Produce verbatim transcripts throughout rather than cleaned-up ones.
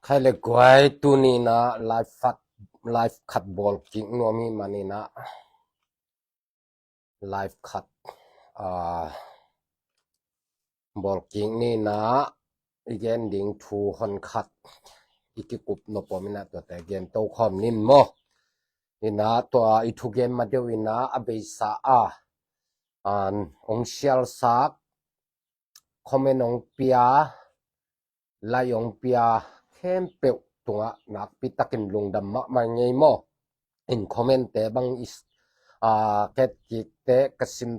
Khai le guai, tuni in ah live khat, live khat bawl kik nuam hi manin ah, live khat, ah, bawl kik ni in ah, i gen ding thu hon khat i kikup nop om in ah, tuate gen to khawm ning maw. In ah tua i thugen ma deuh in ah, a beisa a, an, hong share sak, comment hong pia, like hong pia khempeuh tungah nakpi takin lungdam mahmah ing ei maw. In comment te bang i s-, a, ka et kik teh ka sim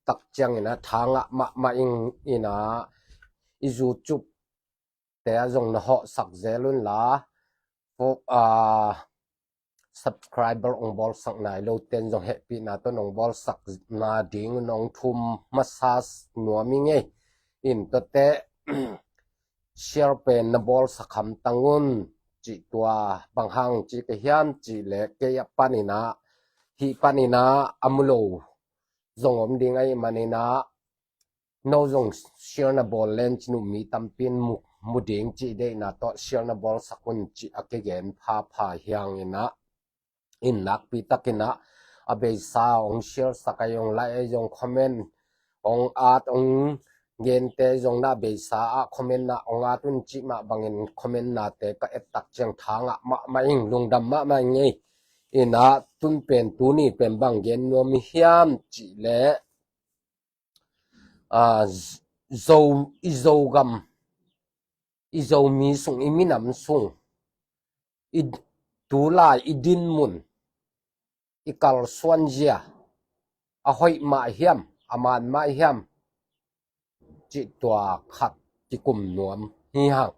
tak ciangin ah tha ngah mahmah ing. In ah i YouTube te ah zong na hawhsak zel un la, fo-, a, subscriber hong bawlsak nai lo ten zong hehpihna tawh hong bawlsak nading hong thum masa nuam ing ei. In tuate share pen na bawlsak hamtang un, cih tua bang hang ci ka hiam cih leh, kei a panin ah, hih panin ah a mu lo zong om ding ahih manin ah, no zong share na bawl len cin uh, mi tampi in mu, mu ding cih deihna tawh share na bawlsak un cih a kigen phapha hi hang in ah, in nakpi takin ah a beisa hong share sak ahi zong, like ahi zong, comment hong at, hong gente zong na a beisa ah comment ah hong at un cih mah bangin comment nate ka et tak ciang tha ngah mahmah ing, lungdam mahmah ing ei. In ah tun pen, tuni pen bang gen nuam i hiam cih leh, a, Zo, i Zogam, i Zomi sung, i minam sung, i tulai i dinmun, i kalsuan zia, a hoih mah hiam, a man mah hiam, cih tua khat kikum nuam hi hang.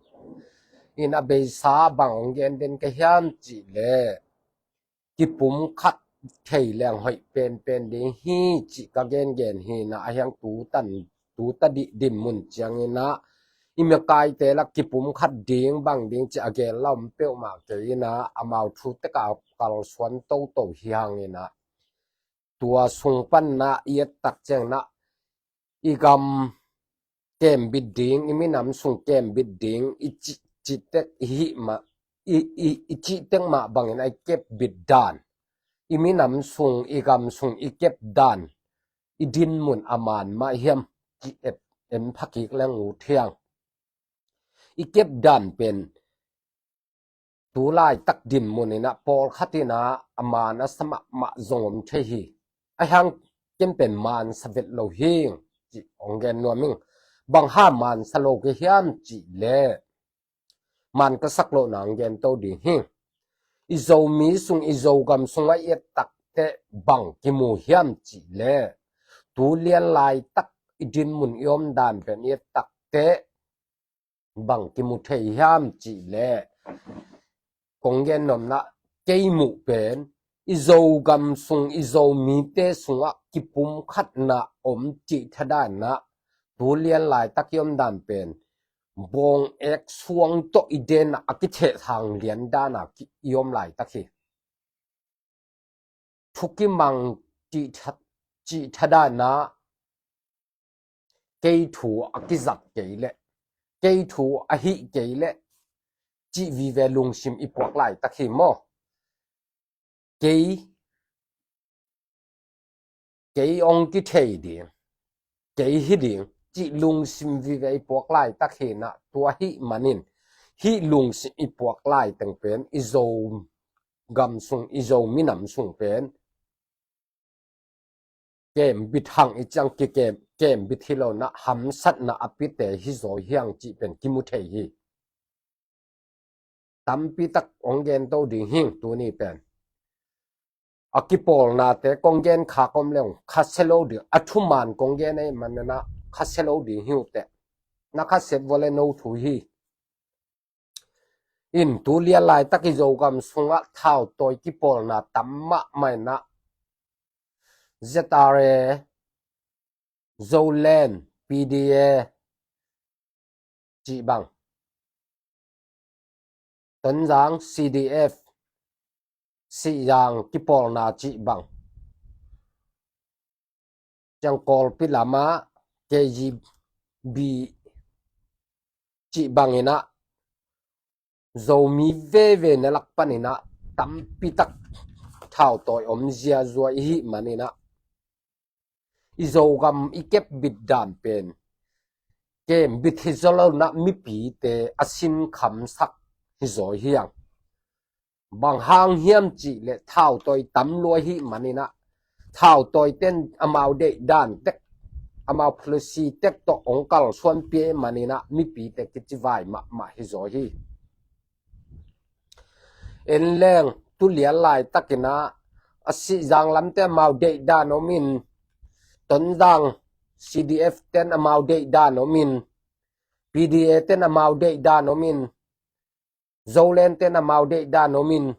In a beisa bang hong gen den ka hiam cih leh, kipumkhat thei leng hoih penpen ding hi cih ka gengen hi in ah, a hiang tu tan, tu ta dih dinmun ciangin ah, i makaite lah kipumkhat ding bang ding cih a gel la om peuhmah kei in ah, amau thu tek a kalsuan toto hi hang in ah, tua sung pan ah i et tak ciang ah, i gam kembit ding, i minam sung kembit ding, i ci, citek i hih mah, i, i, i citek mah bangin a i kepbit dan, i minam sung, i gam sung i kep dan, i dinmun a man mah hiam, ci et en pha kik leng ut hiang. I kep dan pen tu laitak dinmun in ah pawlkhat in ah a man a sa mahmah zong om thei hi. A hiang ken pen man sa vet lo hi ing cih hong gen nuam ing. Bang hang man sa lo ka hiam cih leh, man ka sak lohna hong gen to ding hi. I Zomi sung, i Zogam sung a i et tak teh bang kimu hiam cih leh, tu lian laitak i dinmun i om dan pen i et tak teh bang kimu thei hiam cih leh, kong gen nopna, kei muh pen i Zogam sung, i Zomite sungah kipumkhatna om cih thadan ah, tu lian laitak i om dan pen bawng ek suang tawh i den ah a kitheh thang lian dan ah ki, i om laitak hi. Thukimang cih tha, cih thadan ah, kei thu a kizat kei leh, kei thu a hih kei leh, cih vive lungsim i puak laitak hi maw. Kei, kei hong kithei ding, kei hi ding, cih lungsim vive i puak laitak hi in ah, tua hih manin, hih lungsim i puak lai teng pen i Zogam sung, i Zo minam sung pen kembit hang i ciang kikem, kembit hi lo in ah, hamsatna a pite hi zaw hi hang cih pen kimu thei hi. Tampi tak hong gen to ding hi ing tuni pen. A kipawlnate kong gen khak om leng khasia lo ding, a thuman kong gen ahih manin ah khasia lo ding hi uh teh. Na khasiat vua leh no thu hi. In tu lian laitak i Zogam sungah thautawi kipawlna tam mahmah in ah, Z R A, Zoland, P D A cih bang, Tonzang C D F, Sihzang kipawlna cih bang, ciang Kawlpi lamah K G B cih bangin ah, Zomi veve na lak paninah tampitak thautawi om ziazua i hih maninah i Zogam i kepbit dan pen kembit hi zaw lonah mipite a sinkhamsak hi zaw hiang. Bang hang hiam cih leh thautawi tam lua hih maninah thautawi ten amau deih dan tek, amau policy tek tawh ong kalsuanpi maninah mipite kicivai mahmah hi zaw hi. En leng tulian laitakinah a Sihzang lamte amau deih dan omin, Tonzang C D F ten amau deih dan omin, P D A ten amau deih dan omin, Zoland ten amau deih dan omin,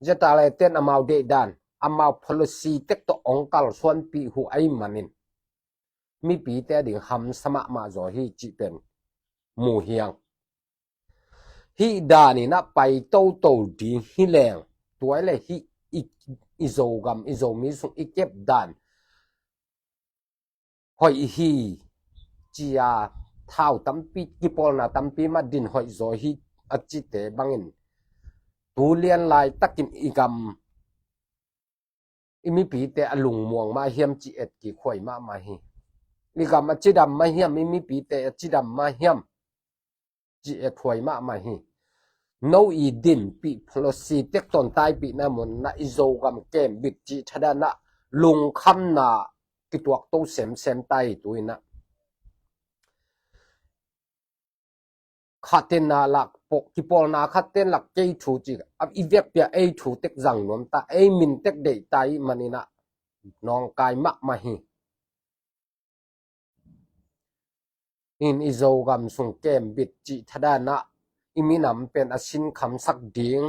Z R A ten amau deih dan, amau policy tek tawh ong kalsuanpi uh ahi manin mipite a ding hamsa mahmah zaw hi cih pen mu hiang. Hih daninah pai toto ding hi leng, tuai le hih i, i Zogam, i Zomi sung i kep dan hoih hi cia thau tampi, kipawlna tampi mah din hoih zaw hi a cite bangin tulian laitakin i gam i mipite a lungmuang mah hiam ci et kikhuai mahmah hi. I gam a cidam mah hiam, i mipite a cidam mah hiam ci et huai mahmah hi. No i dinpih policy tek tawn taipihna munah i Zogam kembit cih thadanah lungkhamna kituak to semsem tai tuinah. Khatin a lak pok kipawlna khatten lak kei thu ci a i vekpia ei thu tek zang nuam ta, ei min tek deih ta i maninah nawngkai mahmah hi. In i Zogam sung kembit cih thadanah i minam pen a sinkhamsak ding,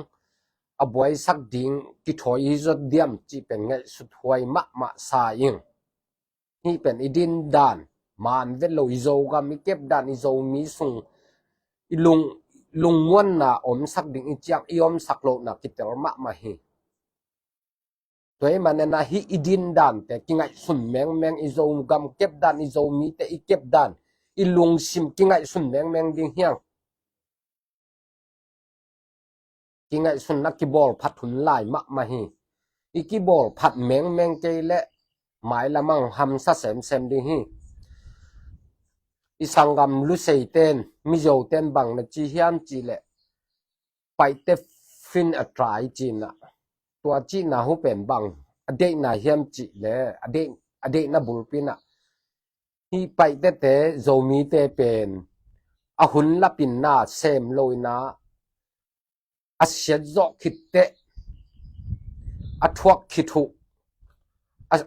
a buaisak ding kithawi hi zot diam cih pen ngaihsut huai mahmah sa ing. Hih pen i din dan man vet lo, i Zogam i kep dan, i Zomi sung i lung, lungmuanna omsak ding i ciang i omsak lohna kitel mahmah hi. Tua hi manena hih i din dante kingaihsun mengmeng, i Zogam kep dan, i Zomite i kep dan i lungsim kingaihsun mengmeng ding hiang. Kingaihsunna kibawlphat hun lai mahmah hi. I kibawlphat mengmeng kei leh mailamang hamsa semsem ding hi. I sanggam Lusei ten, Mizo ten bang na ci hiam cih leh Paite fin a trai cinah, tua cihna hu pen bang a deihna hiam cih leh a deih, a deihna bulpinah hih Paitete Zomite pen a hun lapinna sem loinah a siat zawh khitteh a thuak khit uh a,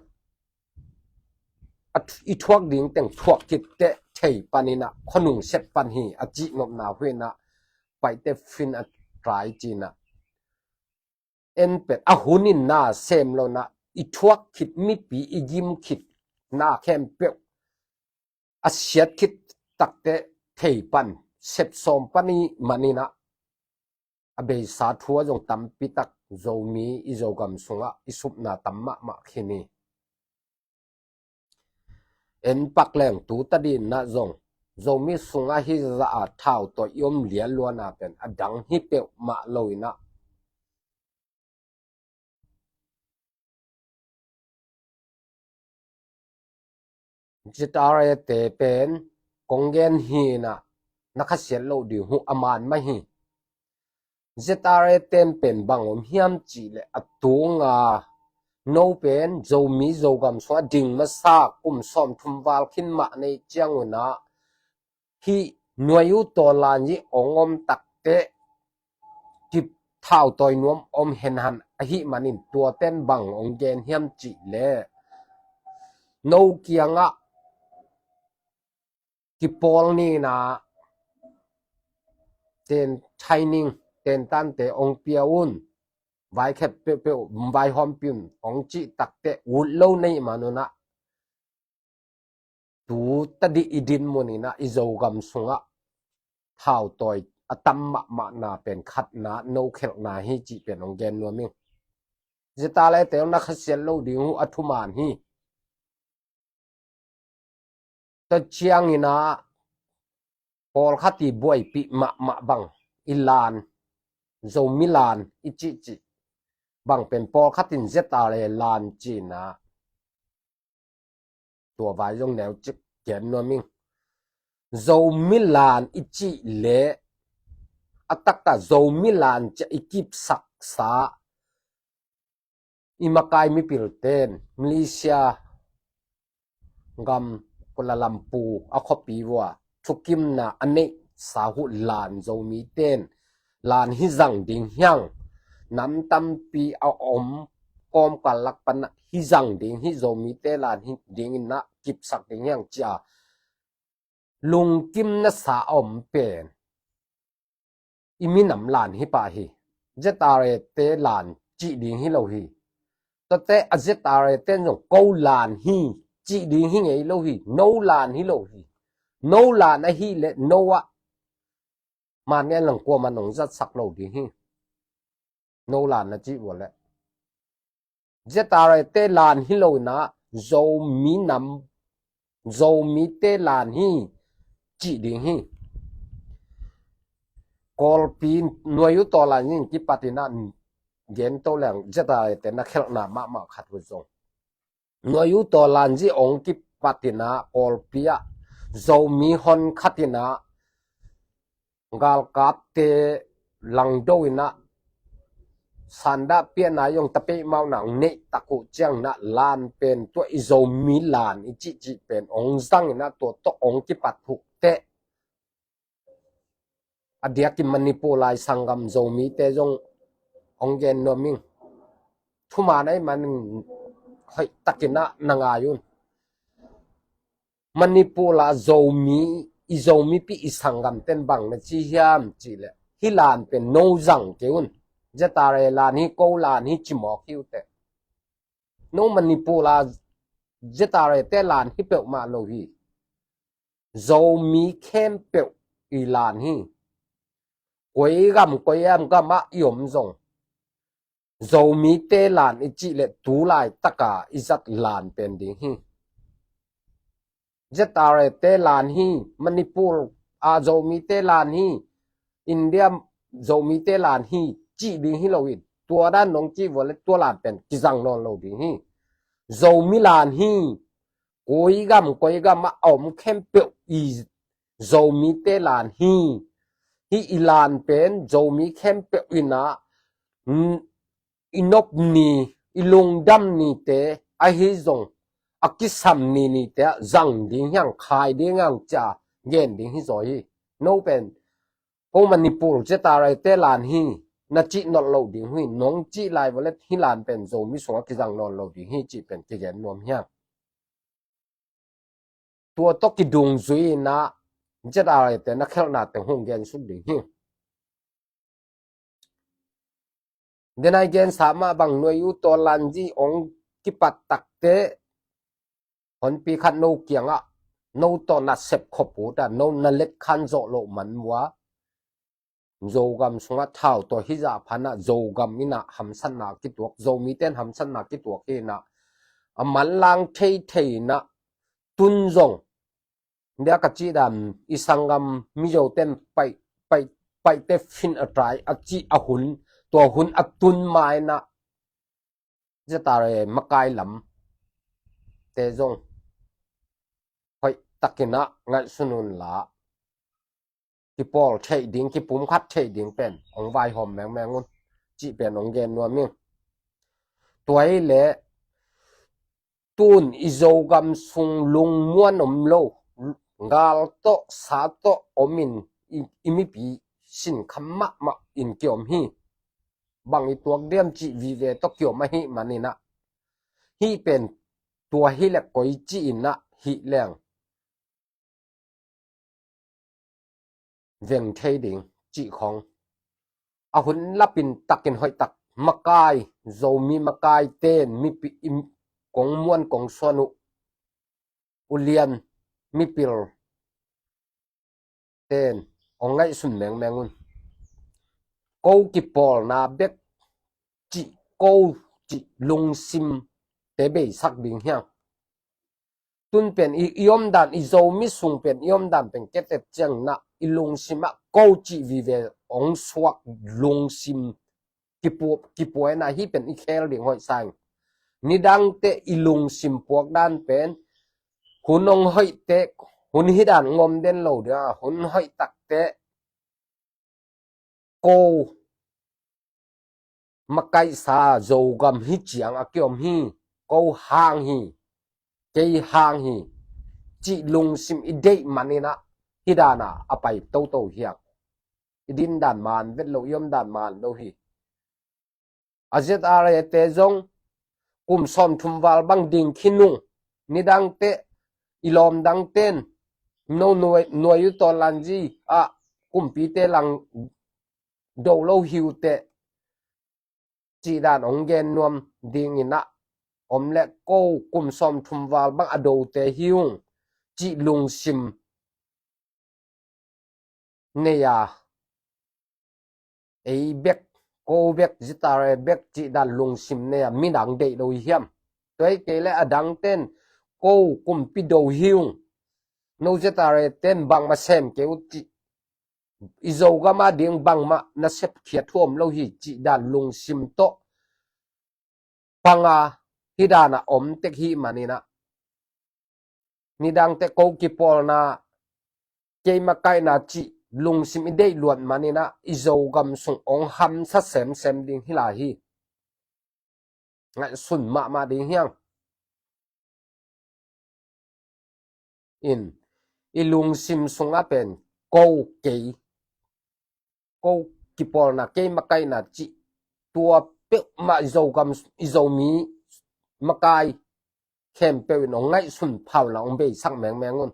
a, i thuak ding teng thuak khitteh thei paninah khuanung set pan hi a cihnopna huinah Paite fin a trai cinah en pen a hunin na sem lonah i thuak khit mipi i gim khit na khempeuh a siat khit takte thei pan sep sawm pan i maninah a beisa thu a zong tampitak Zomi i Zogam sungah i supna tam mahmah khin hi. En pak leng tu tadinah zong Zomi sungah hih zah a thau tawh i om lianluana pen a dang hi peuhmah loinah Z R A te pen kong gen hinah na khasiat loh ding huh a man mah hi. Z R A ten pen bang om hiam cih leh a tunga no pen Zomi Zogam sungah ding masa kum sawmthum val khin mah nei ciangunah hih nuai uh tawlan i ong om takteh kithau tawi nuam om henhan ahih manin tuaten bang ong gen hiam cih leh no kiangah kipawl nina ten training tentante ong pia un, vaikhep peuhpeuh vaihawmpi un ong cih takteh ut lo nei manunah tu tadih i din muninah i Zogam sungah thau tawi a tam mahmahna pen khatna no khelhna hi cih pen ong gen nuam ing. Zeta le teu na khasiat lo ding uh a thuman hi. Tua cianginah pawlkhat i buaipih mahmah bang i lan Zomi lan i cihcih bang pen pawlkhat in Z R A lan cihna, tua vai zong neu cik gen nuam ing. Zomi lan i cih le a taktak Zomi lan ciah i kipsaksa i makai mipilten Malaysia gam Kuala Lumpur a khuapi vua thukimna a neihsa uh lan Zomiten lan hi zang ding hiang, nam tampi a om kawmkal lak pan hi zang ding hi, Zomite lan hi ding in a kipsak ding hiang cia lungkim nasa a om pen i minam lan hi pah hi. Z R A te lan cih ding hi lo hi. Tuate a Z R A ten zong ko lan hi cih ding hi ngei lo hi. No lan hi lo hi. No lan ahi le no ah man ngen lang kuaman hong zatsak lo ding hi. No lan na cih vua le Z R A te lan hi lo in a, Zomi nam, Zomite lan hi cih ding hi. Kawlpi nuai uh tawlan in kipat in a gen to leng Z R A te na khelhna mahmah khat uh zong nuai uh tawlan zi ong kipat in a Kawlpi ah Zomi hon khat in a galkapte langdo in a sandah piahna zong tapeimau nang neih tak uh ciang in a lan pen tua i Zomi lan i cihcih pen ong zang in a tua tawh ong kipat uh teh a diak i Manipur lai sanggam Zomite zong ong gen nuam ing. Thuman ei man hoih takin a na ngai un. Manipur la Zomi, i Zomipi i sanggam ten bang na ci hiam cih le hi lan pen no zang kei un. Z R A lan hi, ko lan hi ci mawk hi uh teh. No Manipur la Z R A te lan hi peuhmah lo hi. Zomi khempeuh i lan hi. Koi gam koi am gam ah i om zong Zomite lan i cih le tu laitaka i zat lan pen ding hi. Z R A te lan hi, Manipur a Zomite lan hi, India Zomite lan hi cih ding hi lo in, tua dan nong cih vua le tua lan pen kizang nawn lo ding hi. Zomi lan hi, koi gam koi gam ah a om khempeuh i Zomite lan hi. Hi i lan pen Zomi khempeuh in a, mm, i nop ni, i lungdam nite ahi zong a kisam ni nite ah zang ding hiang, khai ding hiang cia gen ding hi zaw hi. No pen ko Manipur Z R A te lan hi na cih nolh lo ding hi. Nong cih lai vua le hi lan pen Zomi sungah kizang nawn lo ding hi cih pen kigen nuam hiang. Tua tawh kidungzui in a Z R A te na khelhna teng hong gen suk ding hi. Denai gensa mah bang nuai uh tawlan zi ong kipat takte honpi khat no kiangah no tawh na sep khop uh ta, no na let khan zawh loh man vua. Zogam sungah thau tawh hi zah phanah Zogam inah hamsatna kituak, Zomiten hamsatna kituak hi inah a manlang theithei inah tun zong. Dia ka cih dan i sanggam Mizoten paih, paih, paihte fin a tai a cih a hun, tua hun a tun ma inah Z R A makai lam te zong hoih takin a ngaihsun un la, kipawl theih ding, kipumkhat theih ding pen hong vaihawm mengmeng un cih pen hong gen nuam ing. Tua hi leh tun i Zogam sung lungmuan om lo, gal tawh sa tawh om in i, i mipi sinkham mahmah in kiom hi. Bang i tuak diam cih vive tawh kiom ahih man inah hih pen tua hi leh koi cih inah hih leng veng thei ding cih khong. A hun lapin takin hoih tak makai, Zomi makai ten mipi im kong muan kong suan uh, ulian mipil ten hong ngaihsun mengmeng un. Ko kipawlna bek cih, ko cih lungsim te beisak ding hiang. Tun pen i, i omdan, i Zomi sung pen i omdan pen ketet ciang inah i lungsim ah ko cih vive hong suak lungsim kipu-, kipuaina hi pen i khel ding hoih sang. Nidangte i lungsim puak dan pen hun hong hoihte, hun hi dan ngom den lo dia, hun hoih takte ko makaihsa Zogam hi ciang a kiom hi, ko hang hi, kei hang hi cih lungsim i deih maninah hi dana a pai toto hiang. I din dan man vet lo, i om dan man lo hi. A Z R A te zong kum sawmthum val bang ding khinung, nidangte i lawm dangten no nuai, nuai uh tawlanzi ah kumpite lang do lo hiute cih dan hong gen nuam dinginah om le ko kum sawmthum val bang a dote hi ung cih lungsim nei a, ei bek, ko bek, Z R A bek cih dan lungsim nei a, midang deih lo hi hiam? Tua hi kei le a dangten ko kumpi do hi ung, no Z R A ten bangmah sem kei uh cih, i Zogam a ding bangmah na sepkhiat huam lo hi cih dan lungsim tawh panga hi dana om tek hi maninah, nidangte ko kipawlna, kei makaihna cih lungsim i deih luat maninah i Zogam sung hong hamsa semsem ding hi lai hi. Ngaihsun mahmah ding hiang. In, i lungsim sungah pen ko kei, ko kipawlna, kei makaihna cih, tua peuhmah i Zogam, i Zomi makai khempeuh in hong ngaihsun phau la hong beisak mengmeng un.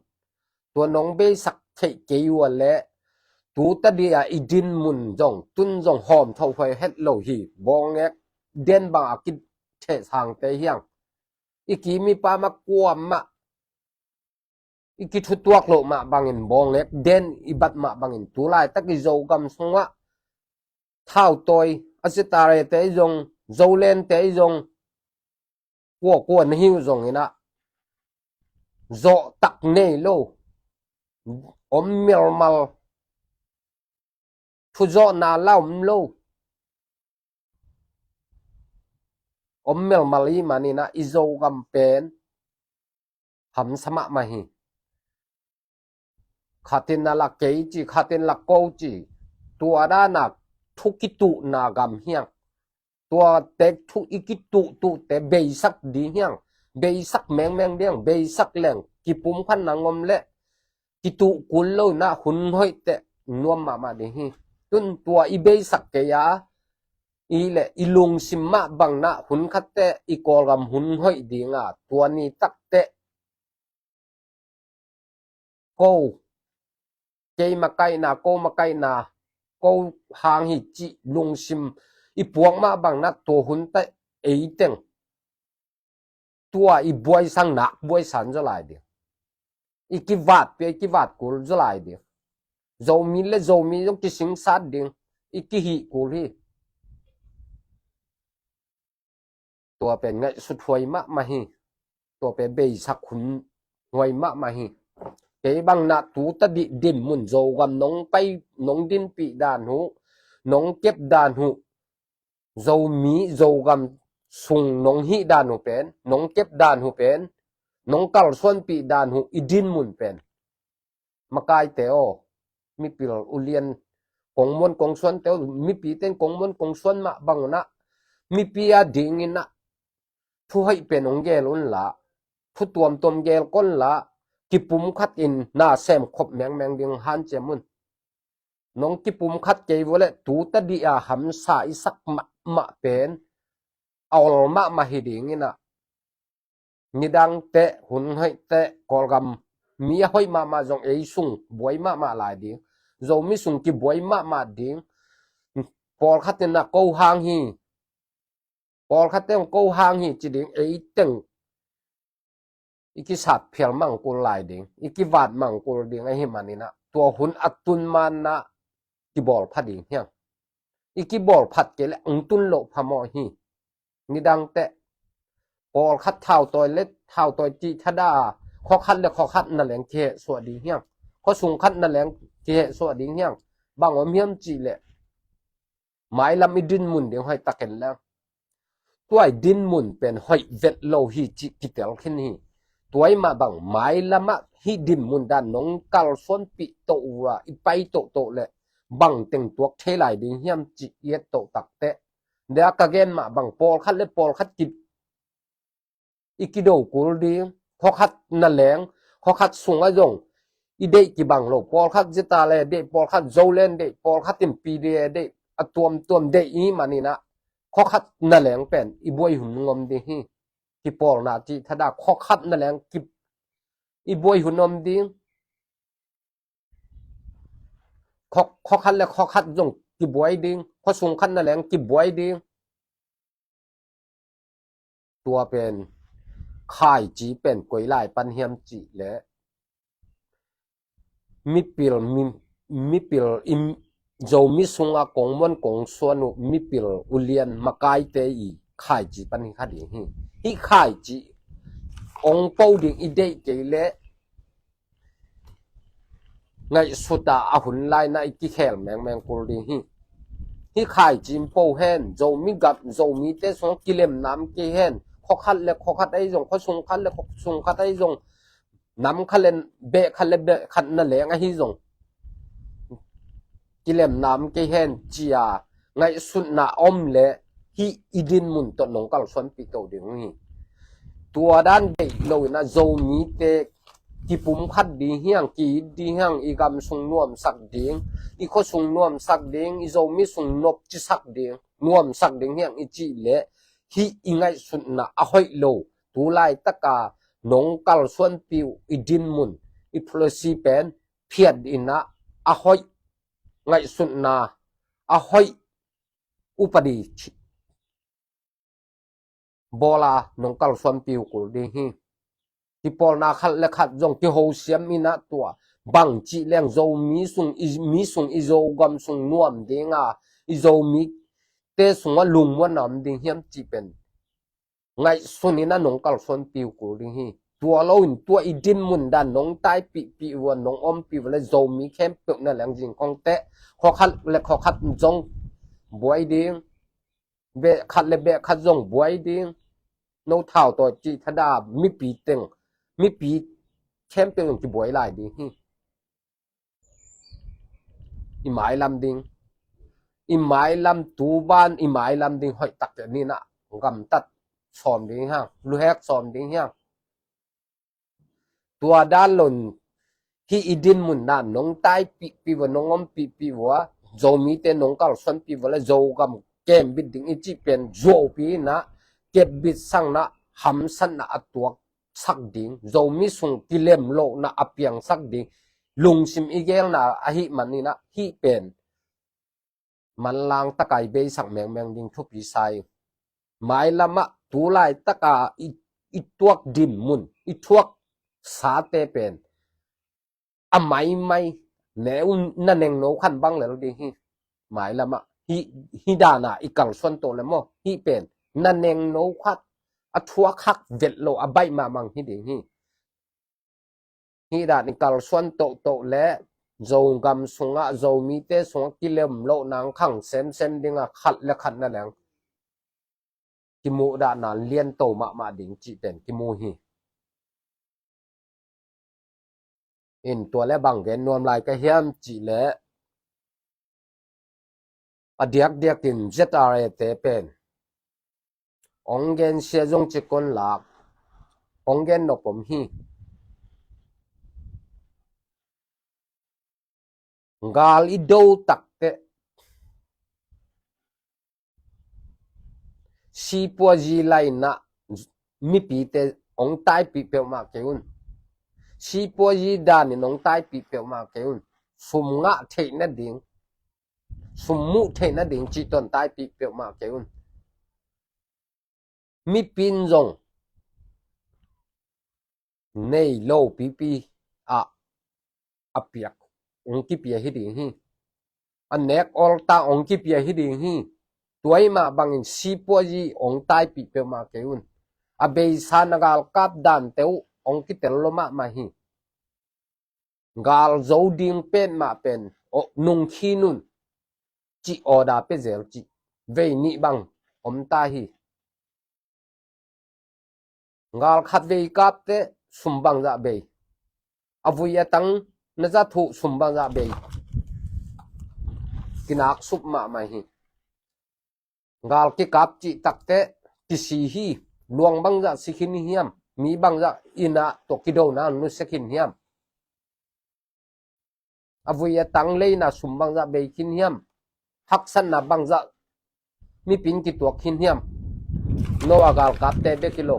Tua nong beisak theih kei uh a le, tu tadi a i din mun zong tun zong hawm thohuai het lo hi. Bawngek den bang a kithehsangte hiang, i kimi pamah kuamah i kithutuak loh mah bangin, bawngek den i bat mah bangin, tu laitak i Zogam sungah thautawi a Z R A te i zong, Zoland te i zong, kuakua na hi uh zonginah zawhtak nei lo, om melmal, thuzawhna la om lo, om melmal i maninah i Zogam pen hamsa mahmah hi. Khatin a lak kei ci, khatin lak ko ci, tua dana thu kituhna gam hiang. Tua tek thu i kituhtuhte beisak ding hiang. Beisak mengmeng ding, beisak leng kipumkhatna ngom le kituh kul lo inah hun hoihteh nuam mahmah ding hi. Tun tua i beisak kei a, i le i lungsim mah bangnah hun khatteh i Kawlgam hun hoih dinga, tua ni takteh ko, kei makaihna, ko makaihna, ko hang hi cih lungsim i puak mah bangnah tua hun teh eiteng tua i buaisang nak buaisan zaw lai ding. I kivat pia i kivat kul zaw lai ding. Zomi le Zomi zong kisingsat ding. I kihih kul hi. Tua pen ngaihsut huai mahmah hi. Tua pen beisak hun huai mahmah hi. Kei bangnah tu tadih din mun Zogam nong pai, nong dinpih dan uh, nong kep dan uh, Zomi, Zogam sung nong hih dan uh pen, nong kep dan uh pen, nong kalsuanpih dan uh i din mun pen, makaite aw, mipil ulian kongmuan kongsuante aw, mipite in kongmuan kongsuan mah bang unah, mipi a dinginah thu hoih pen hong gel unla, thu tuamtuam gel konla, kipumkhat in na semkhop mengmeng ding hanciam un. Nong kipumkhat kei vua le tu tadih a hamsa i sak mahmah pen a ol mahmah hi dinginah, nidangteh, hun hoihteh, Kawlgam mi a hoih mahmah zong ei sung buai mahmah lai ding. Zomi sung kibuai mahmah ding. Pawlkhat inah ko hang hi, pawlkhatte hong ko hang hi ci ding, eiteng i kisat phial mangkul lai ding, i kivat mangkul ding ahi maninah, tua hun a tun manah kibawl pha ding hiang. I kibawl phat kei le ang tun loh phamawh hi. Nidangteh pawlkhat thautawi le thautawi cih thada a, khuakhat le khuakhat na leng kihehsuah ding hiang. Khuasung khat na leng kihehsuah ding hiang. Bang om hiam cih leh mailam i dinmun ding hoih takin lang. Tua i dinmun pen hoih vet lo hi cih kitel khin hi. Tua i mah bang mailamah hih dinmun dan nong kalsuanpih toh uh a i pai tohtoh leh bang teng tuak thei lai ding hiam cih i et toh takteh. Dia ka gen mah bang pawlkhat le pawlkhat kip i kido kul ding, khuakhat na leng, khuakhat sungah zong i deih kibang lo, pawlkhat zita le deih, pawlkhat zo len deih, pawlkhat in P D A deih, a tuamtuam deih i maninah khuakhat na leng pen i buai hun ngom ding hi. Kipawlna cih thada khuakhat na leng kip i buai hun om ding. Khuakhat le khuakhat zong kibuai ding, khuasung khat na leng kibuai ding. Tua pen khaici pen koi lai pan hiam cih leh mipil, mi, mipil i Zomi sungah kongmuan kongsuan uh mipil ulian makaite i khaici pan hi kha ding hi. Hih khaici ong po ding i deih kei leh ngaihsuta a hun laina i kikhel mengmeng kul ding hi. Hih khaici in po hen, Zomi gam, Zomite sungah kilemna om kei hen, khuakhat le khuakhat ahi zong, khuasung khat le khuasung khat ahi zong, nam khat le beh khat le beh khat na leng ahi zong kilemna om kei hen cia ngaihsutna om leh hih i dinmun tawh nong kalsuanpih to ding uh hi. Tua dan deih loinah Zomite kipumkhat ding hiang, ki-it ding hiang, i gam sung nuamsak ding, i khua sung nuamsak ding, i Zomi sung nopcisak ding, nuamsak ding hiang i cih leh hih i ngaihsutna a hoih lo, tu laitaka nong kalsuanpih uh i dinmun, i policy pen phiat inah a hoih ngaihsutna, a hoih upadi bawla nong kalsuanpih uh kul ding hi. Kipawlna khat le khat zong kihosiam inah tua bang cih leng Zomi sung i, mi sung i Zogam sung nuam dinga i Zomite sungah lungmuanna om ding hiam cih pen ngaihsun inah nong kalsuanpih uh kul ding hi. Tua loin tua i dinmun dan nong taipihpih uh a nong ompih uh le Zomi khempeuh na leng zingkongteh khuakhat le khuakhat zong buai ding, beh khat le beh khat zong buai ding. No thau tawi cih thada mipi teng, mipi khempeuh zong kibuai lai ding hi. I mailam ding, i mailam tu ban i mailam ding hoih tak ninah gamtat sawm ding hiang, luhek sawm ding hiang. Tua dan lon hih i dinmun dan nong taipihpih uh a nong ompihpih uh a Zomite nong kalsuanpih uh a le Zogam kembit ding i cih pen zuaupi inah kepbit sakna hamsatna a tuaksak ding, Zomi sung kilemlohna a piangsak ding lungsim i gelna ahih maninah hih pen manlang taka i beisak mengmeng ding thupi sa ing. Mailamah tu laitaka i, i tuak dinmun, i thuak sate pen a maimai ne un na nengno khan bang lel ding hi. Mailamah hih, hih dana i kalsuan to le maw, hih pen na nengno khat a thuak hak vet lo a baih mahmang hi ding hi. Hih dan i kalsuan tohtoh le Zogam sungah Zomite sungah kilemlohna ang khang semsem dinga khat le khat na leng kimuhdahna lianto mahmah ding cih pen kimu hi. In tua le bang gen nuam lai ka hiam cih leh a diakdiakin Z R A te pen ong gen sia zong cikon lak ong gen nop om hi. Gal i do takteh sipuazi lainah mipite ong taipih peuhmah kei un. Sipuazi danin ong taipih peuhmah kei un. Sum ngah theih nading, sum muh theih nading cih ton taipih peuhmah kei un. Mipi in zong nei lo pipi ah a piak ong kipia hi ding hi. A nek awlta ong kipia hi ding hi. Tua i mah bangin sipuazi ong taipih peuhmah kei un. A beisa na galkap dante uh ong kitel lo mahmah hi. Gal zo ding pen mah pen, o, nungkhin un, cih order pia zel cih vei nih bang om ta hi. Gal khat vei kap teh sum bangzah bei. A vui a tang na za thuh sum bangzah bei. Kinak sup mahmah hi. Gal kikap cih tak teh kisi hi. Luang bangzah si khin hiam? Mi bangzah inn ah tua kidona nusia khin hiam? A vui a tang leina sum bangzah bei khin hiam? Haksatna bangzah mipi in kituak khin hiam? No a galkapte bek hi lo.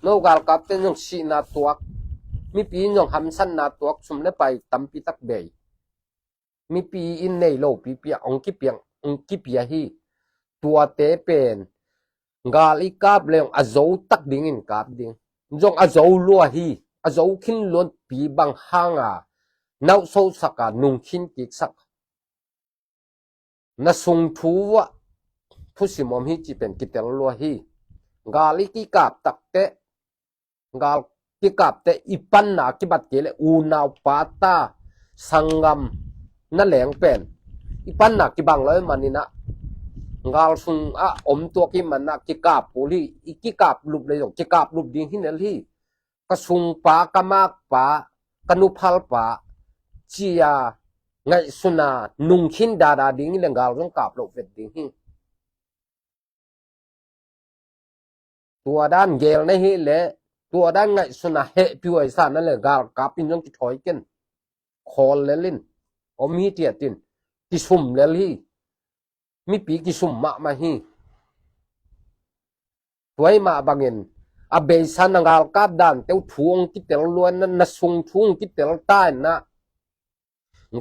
No galkapte zong sihna tuak, mipi in zong hamsatna tuak, sum le pai tampi tak bei. Mipi in nei lo pipi ah hong kipia, hong kipia hi. Tuate pen gal i kap leng a zo tak dingin kap ding. Zong a zo lua hi. A zo khin luanpi bang hanga nauhsosak a nungkhin kiksak. Na sung thu ah thusim om hi cih pen kitel lua hi. Gal i kikap tak teh, gal kikap teh i panna kibat kei leh unau pata sanggam na leng pen i panna kibang lo i manin ah gal sung ah om tuak i manin ah kikap kul hi. I kikap lup leh zong kikap lup ding hi nel hi. Ka sungpa, ka makpa, ka nuphalpa ci-a ngaihsuna nungkhin dada ding hi leh gal zong kap loh vet ding hi. Tua dan gel na hi leh, tua dan ngaihsuna hehpih huaisa na leh galkap in zong kithawi ken. Khawl lel in, om hi tiat in, kisum lel hi. Mipi kisum mahmah hi. Tua hi mah bangin a beisa na galkap dante uh thu hong kitel lua in ah, na sung thu hong kitel ta in ah,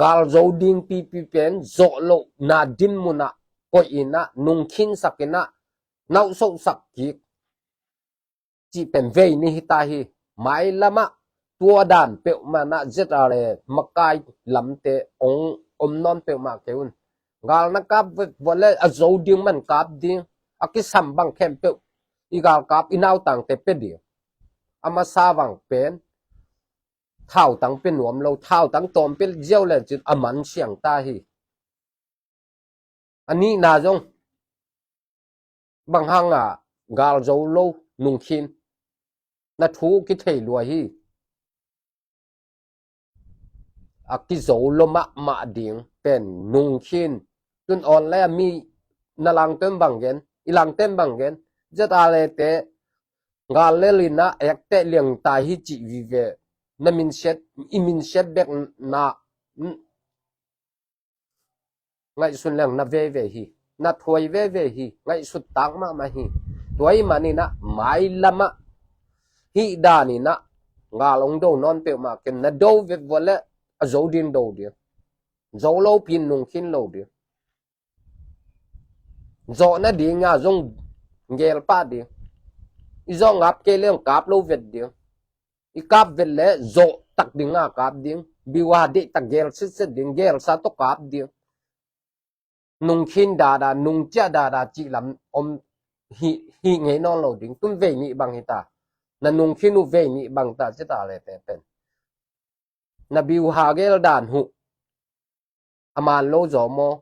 gal zo ding pipi pen zawh lohna dinmun ah koih in ah, nungkhinsak in ah, nauhsosak kik cih pen vei nih hi ta hi. Mailam ah tua dan peuhmah in ah Z R A makai lamte hong om nawn peuhmah kei un. Gal na kap vet vua leh a zo ding man kap ding. A kisam bang khempeuh i galkap i nautangte pia ding. A masa bang pen thautang pia nuam lo, thautang tawm pia ziau leng cin a man siang ta hi. A nihna zong bang hanga gal zo lo nungkhin na thu kithei lua hi. A kizo lo mahmah ding pen nungkhin. Tun online a mi na langtem bang gen, i langtem bang gen, Z R A te gal lel in ah ekteh liang ta hi cih vive. Na minsiat, i minsiat bek na ngaihsun leng na veve hi, na thuai veve hi, ngaihsut tak mahmah hi. Tua hi manin ah mailam ah hih dan in ah gal hong do nawn peuhmah ken. Na do vet vua leh a zo ding do ding. Zo lo pi in nungkhin lo ding. Zawh nading a zong gel pah ding. I zawh ngap kei leh hong kap lo vet ding. I kap vet leh zawh tak ding a kap ding. Biuha deih tak gel sitset ding, gelsa tawh kap ding. Nungkhin dada, nungciah dada cih lam om hi, hi ngei nawn lo ding. Tun vei nih bang hi ta. Na nungkhin uh vei nih bang ta ci ta leh te pen. Na biuha gel dan huh a man lo zaw maw?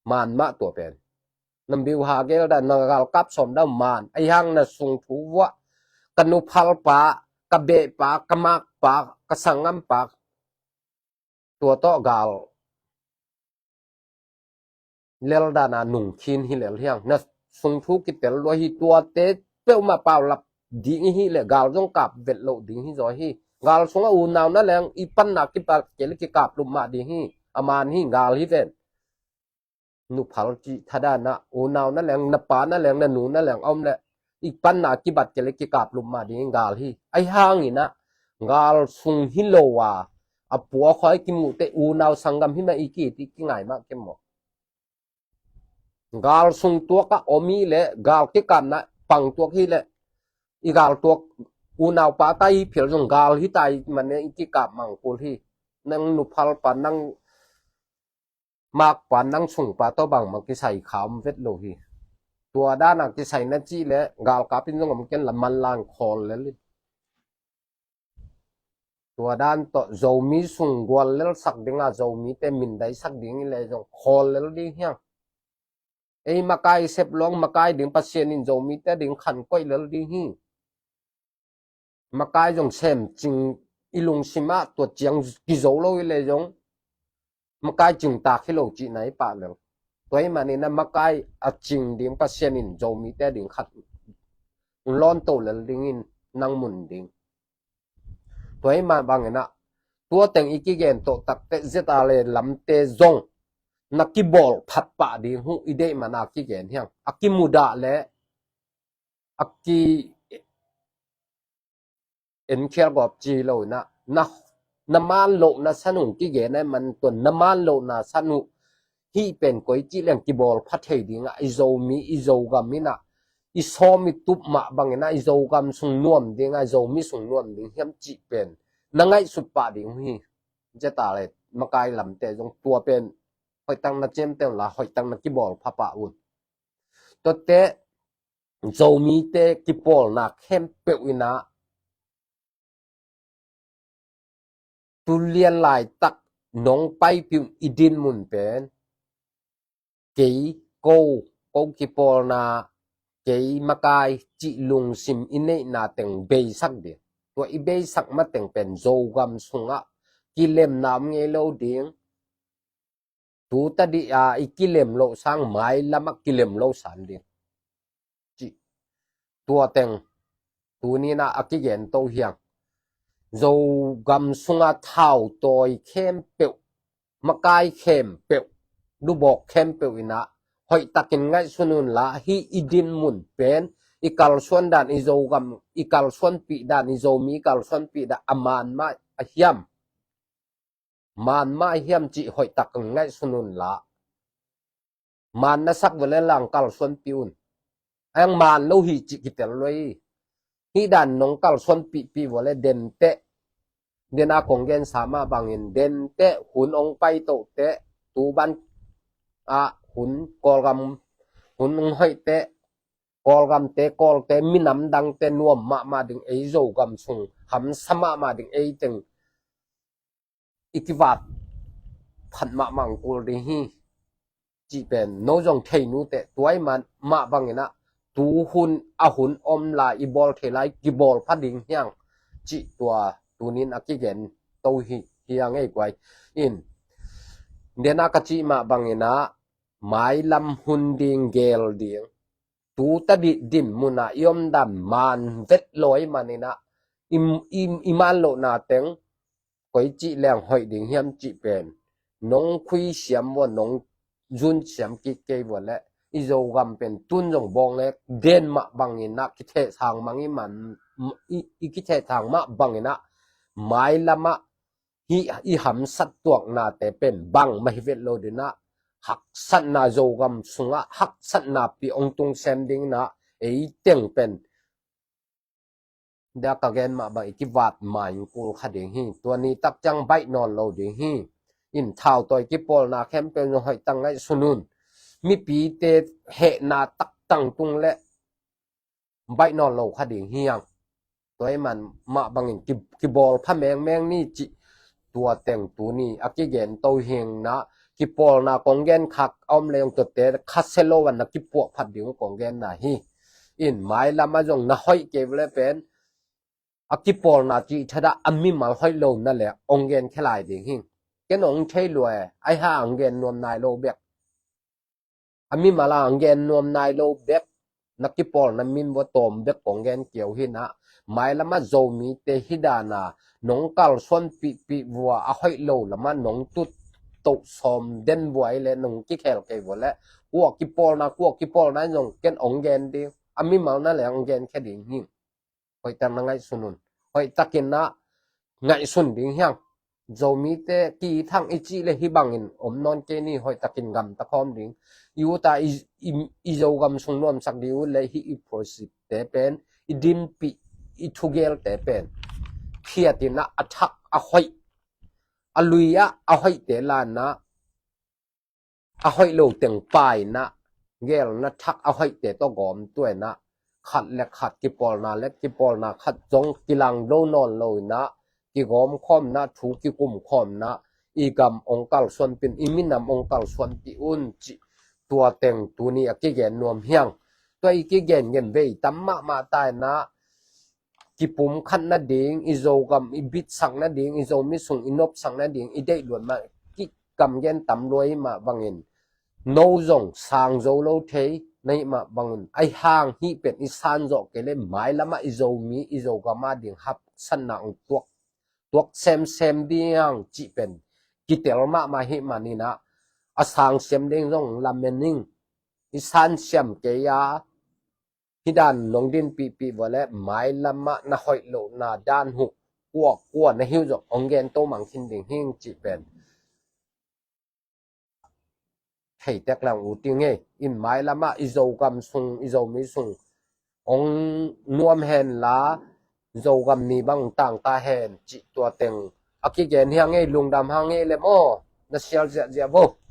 Man mah tua pen. Na biuha gel dan, na galkap sawm dan man. Ahi hang na sung thu vuah, ka nuphalpa, ka behpa, ka makpa, ka sanggampa, tua tawh gal lel dana nungkhin hi lel hiang. Na sung thu kitel lua hi, tuate peuhmah paulap ding hi leh gal zong kap vet loh ding hi zaw hi. Gal sungah unau na leng i panna kipat kei leh kikap lup mah ding hi. A man hi, gal hi ven. Nuphal cih thadanah unau na leng, na pa na leng, na nu na leng a om leh i panna kibat kei leh kikap lup mah ding hi, gal hi. Ahi hanginah gal sung hi lo a, a puakhuai kimuhte unau sanggam hi mah i ki, i kingai mah kem maw? Gal sung tuakah om hi leh, gal kikapna pang tuak hi leh, i gal tuak unau pa ta i phial zong gal hi ta i mane i kikap mang kul hi. Nang nuphalpa, nang makpa, nang sungpa tawh bangmah kisai kha om vet lo hi. Tua dana kisai na cih leh galkap in zong om ken la manlang khawl lel hi. Tua dan tawh Zomi sung gual lelsak ding a, Zomite mindaisak ding i le zong khawl lel ding hiang. Ei makai sep luang makai ding Pasian in Zomite ding khan koih lel ding hi. Makai zong sem cing i lungsim ah tua ciang kizo lo i le zong makai cing tak hi lo cihna i pah lel. Tua i manin a makai a cing ding Pasian in Zomite ding khat lawn to lel dingin nang mun ding. Tua i mah bangin ah tua teng i kigen tawh takte zeta le lamte zong na kibawl phat pah ding hu i deih man a kigen hiang. A kimudah le a ki enkhial gawp ci lo in ah na, na man lohna san uh kigen ai man tua na man lohna san uh hih pen koi cih leng kibawl pha thei ding ah i Zomi i Zogam in ah i sawm i tup mah bangin ah i Zogam sung nuam ding ah i Zomi sung nuam ding hiam cih pen na ngaihsut pah ding uh hi. Zeta le makai lamte zong tua pen hoihtak na ciamteh un la hoihtak na kibawl pha pah un. Tuate Zomite kipawlna khempeuh in ah tulian laitak nong paipih i din mun pen kei ko, ko kipawlna kei makai cih lungsim i neihna teng beisak ding. Tua i beisak mateng pen Zogam sungah kilemna om ngei lo ding. Tu tadih a i kilem loh sang mailam ah kilem lo san ding. Cih tua teng tunin ah a kigen to hiang. Zogam sunga thautawi khempeuh, makai khempeuh, lubawk khempeuh in ah hoihtakin ngaihsun un la hih i din mun pen i kalsuan dan i Zogam i kalsuanpih dan i Zomi i kalsuanpih dan a man mah a hiam. Man mah a hiam cih hoihtak ngaihsun un la. Man na sak vua le lang kalsuanpih un. Ayang man lo hi cih kitel lo hi. Hih dan nong kalsuanpihpih vua le denteh. Den a kong gensa mah bangin denteh hun ong pai tohteh tuban a hun Kawlgam hun ong hoihteh Kawlgamte Kawlte minam dangte nuam mahmah ding ei Zogam sung hamsa mahmah ding ei teng i kivat phat mahmah ang kul ding hi. Cih pen no zong thei nuteh tua i man mah bangin ah tu hun a hun om lai i bawl thei lai kibawl pha ding hiang. Cih tua tunin a kigen to hi hiang ei guai in. Den a ka cih mah bangin ah mailam hun ding gel ding tu tadih din mun ah i om dan man vet lawi manin ah i, i, i man lohna teng koi cih leng hoih ding hiam cih pen nong khui siam vua nong zun siam kik kei vua le i Zogam pen tun zong bawng le den mah bangin ah kithehsang mang i man i, i kithehsang mah bangin ah mailam ah hih i hamsat tuaknate pen bang mah hi vet lo ding ah haksatna Zogam sungah haksatna pi ong tung sem ding in ah ei teng pen dia ka gen mah bang i kivat mai kul kha ding hi. Tua ni tak ciang baih nawn lo ding hi. In thautawi kipawlna khempeuh zong hoihtak ngaihsun un. Mipite hehna tak tangtung le baih nawn lo kha ding hiang. Tua i man mah bangin ki, kibawl pha mengmeng ni cih tua teng tuni a kigen to hiang na kipawlna kong gen khak a om leng tuate kha se lo an na kipuah phat ding kong genna hi. In mailam a zong na hoih kei vele pen a kipawlna cih thadah a mimal hoih lo na le ong gen khelai ding hi. Ken ong thei lua e ai ha ang gen nuam nai lo bek. A mimal a ang gen nuam nai lo bek na kipawlna min vua tawm bek kong gen kiau hi na. Mailam a Zomite hi dana nong kalsuanpihpih vua a hoih lo lam a nong tut toh sawm den vua i le nong kikhel kei vua le kua kipawlna kua kipawlna zong ken ong gen ding a mimal na le ong gen khe ding hi. Hoihtak na ngaihsun un. Hoihtakin na ngaihsun ding hiang. Zomite ki thang i cih le hi bangin om nawn kei ni hoihtakin gamta khawm ding. I uta i, i, i Zogam sung nuamsak ding uh le hi i prosite pen i dinpih i thugelte pen phiatin a thak a hoih a lui ah a hoihte lana a hoih lo teng paina gelna thak a hoihte tawh gawm tuaina khat le khat kipawlna le kipawlna khat zong kilang do nawn loina kigawm khawmna, thu kikum khawmna, i gam ong kalsuanpih un, i minam ong kalsuanpih un cih tua teng tuni a kigen nuam hiang. Tua i kigen gen vei tam mahmah taina, kipumkhat nading, i Zogam i bitsak nading, i Zomi sung i nopsak nading i deih luat mah, kigamgen tam lua i mah bangin, no zong sang zo lo thei na hih mah bangin, ahi hang hih pen i san zawh kei le mailamah i Zomi i Zogam a ding hapsatna ong tuak, tuak semsem ding cih pen kitel mahmah hih maninah, a sang siam ding zong lamen ing. I san siam kei a, hih dan nong dinpihpih vua le mailamah na hoih lohna dan huh kua kua na hi uh zong ong gen to mang khin ding hing cih pen theitek lang uh ting ei. In mailamah i Zogam sung, i Zomi sung ong nuam hen la, Zogam ni bang tangta hen cih tua teng a kigen hiang ei. Lungdam hang ei le maw, na sial ziahziah vo.